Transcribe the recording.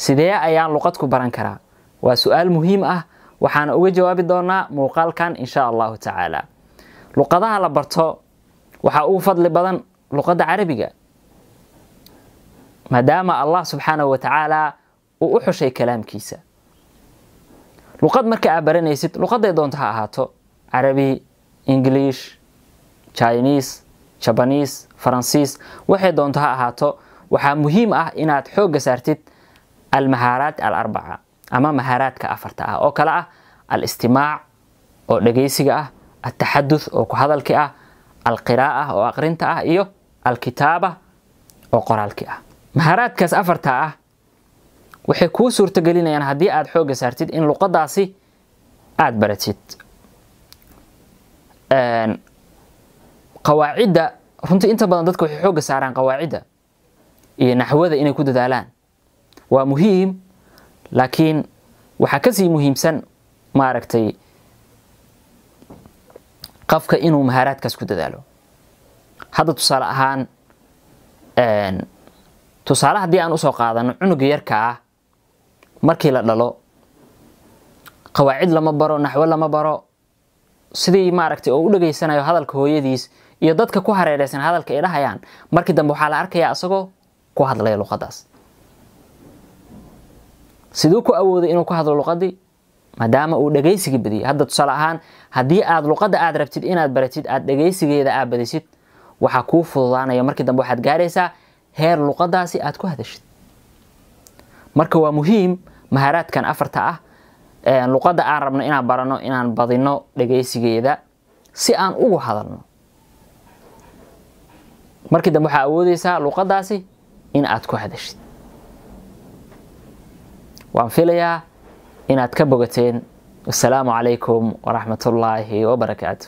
Sidee ayaan luqad ku baran karaa? Waa su-aal muhiim ah, waxaana uga jawaabi doonaa muuqaalkan insha Allahu tacaala. Luqadaha la barto waxaa ugu fadli badan luqadda Carabiga, maadaama Allah subxaanahu wa tacaala uu u xushay kalaamkiisa. Luqad marka aad baranaysid, luqaday doonto ha ahaato, Carabi, English, Chinese, Japanese, Faransiis, waxay doonto ha ahaato, waxaa muhiim ah inaad xoogga saartid almahaaraat alarbaca ama mahaaraadka afarta ah oo kale ah: alistimaac oo dhegeysiga ah, altaxaduth oo ku hadalki ah, alqiraa'a oo aqrinta ah, iyo alkitaaba oo qoraalki ah. Mahaaraadkaas afarta ah waxay kuu suurtagelinayaan, haddii aad xoogga saartid, in luqadaasi aada baratid. Qawaacidda runtii inta badan dadka waxay xoogga saaraan qawaacidda iyo naxwada inay ku dadaalaan, waa muhiim, laakiin waxaa kasii muhiimsan maaragtay qofka inuu mahaaraadkaas ku dadaalo. Hadda tusaale ahaan, tusaale haddii aan usoo qaadano, cunuga yarka ah markii la dhalo qawaacid lama baro, naxwo lama baro. Sidii maaragtay oo u dhageysanayo hadalka hooyadiis iyo dadka ku hareereysan hadalka ay dhahayaan, markii dambe waxaa la arkayaa isagoo ku hadlaya luqadaas. Siduu ku awooday inuu ku hadlo luqadii? Maadaama uu dhageysiga badiyey. Hadda tusaale ahaan, haddii aad luqadda aad rabtid inaad baratid aad dhageysigeeda aad badisid, waxaa kuu fududaanaya markii dambe waxaad gaaraysaa heer luqadaasi aad ku hadashid. Marka waa muhiim mahaaraadkan afarta ah luqadda aan rabno inaan barano inaan badino dhageysigeeda si aan ugu hadalno. Markii dambe waxaa awoodeysaa luqadaasi in aad ku hadashid. Waan filayaa inaad ka bogateen. Wasalaamu calaykum waraxmatullaahi wabarakaatu.